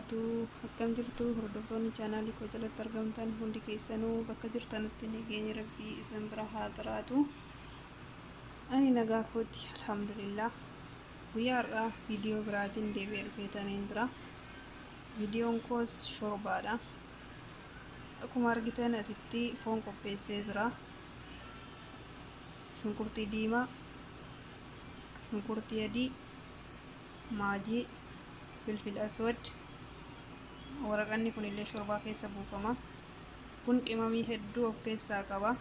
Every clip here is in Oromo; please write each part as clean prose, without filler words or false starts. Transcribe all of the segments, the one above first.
Wabarakaatu. Akkam jirtu hordoftoonni chaanaalii koo jalatti argamtan hundi keessanuu bakka jirtanitti nageenya rabbii isin bira haa jiraatu. Ani nagaa kooti, alhamdulillah. Guyyaa har'aa viidiyoo biraatiin deebi'ee dhufeetaniin jira. Viidiyoon koos shorbaadha. Akkuma argitan asitti foon qopheessee jira. Shunkurtii diimaa, shunkurtii adii, maajii, filfil aswad, waraqanni kunillee shorbaa keessa buufama. Kun qimamii hedduu of keessaa qaba.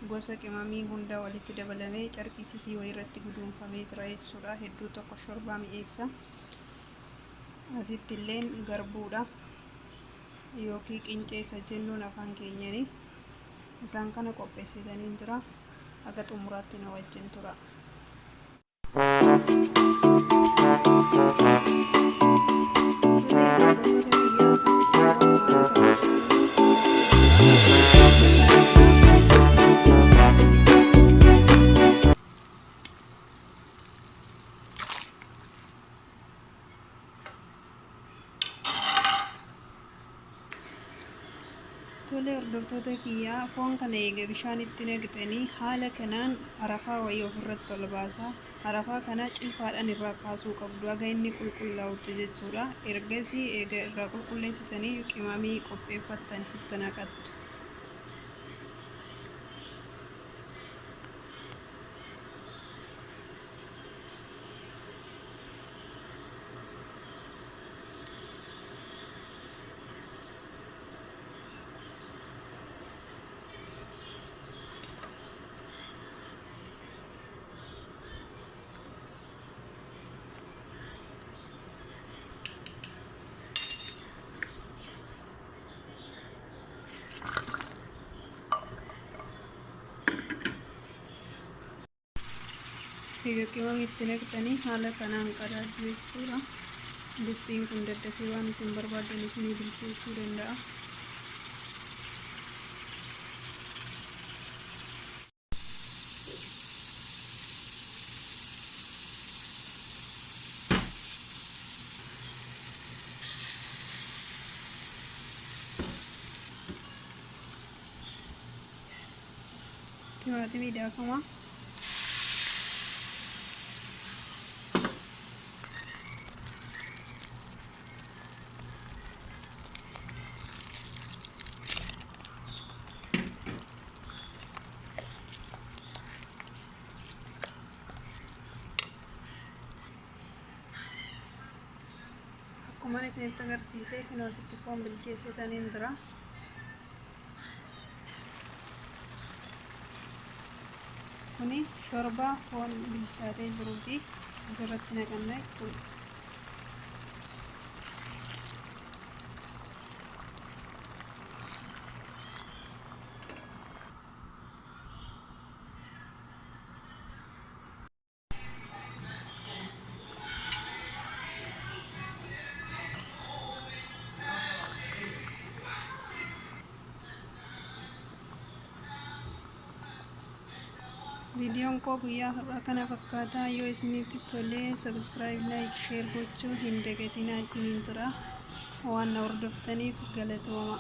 Gosa qimamii hunda walitti dabalamee carqii sisii wayii irratti guduunfamee jira jechuudha. Hedduu tokko shorbaa mi'eessa. Asitti illeen garbuudha yookiin qinceessa jennuun afaan keenyani. Isaan kana qopheessitanii jira. Haga xumuraatti na wajjin tura. Tole hordoftoota kiyyaa, foon kana eega bishaan itti naqxanii haala kanaan arafaa wayii ofirratti ol baasa. Arafaa kana cilfaadhaan irraa kaasuu qabdu haga inni qulqullaa'utti jechuudha. Ergasii eega irraa qulqulleessitanii qimamii qopheeffattan itti naqattu. Egaa qimamii itti naqxanii haala kanaan qadaaddu jechuudha. Distiin kun daddafee waan isin barbaaddan isinii bilcheessuu danda'a. Timaatimii daakamaa. Akkuma isinitti agarsiise, kunoo asitti foon bilcheessitaniin jira. Kuni shorbaa foon bilchaatee jiruuti. Asirratti naqanna jechuudha. Viidiyoon koo guyyaa har'aa kana fakkaataa. Yoo isinitti tolee, subscribe, like, share gochuu hin dagatinaa isiniin tura. Waan na hordoftaniif galatooma.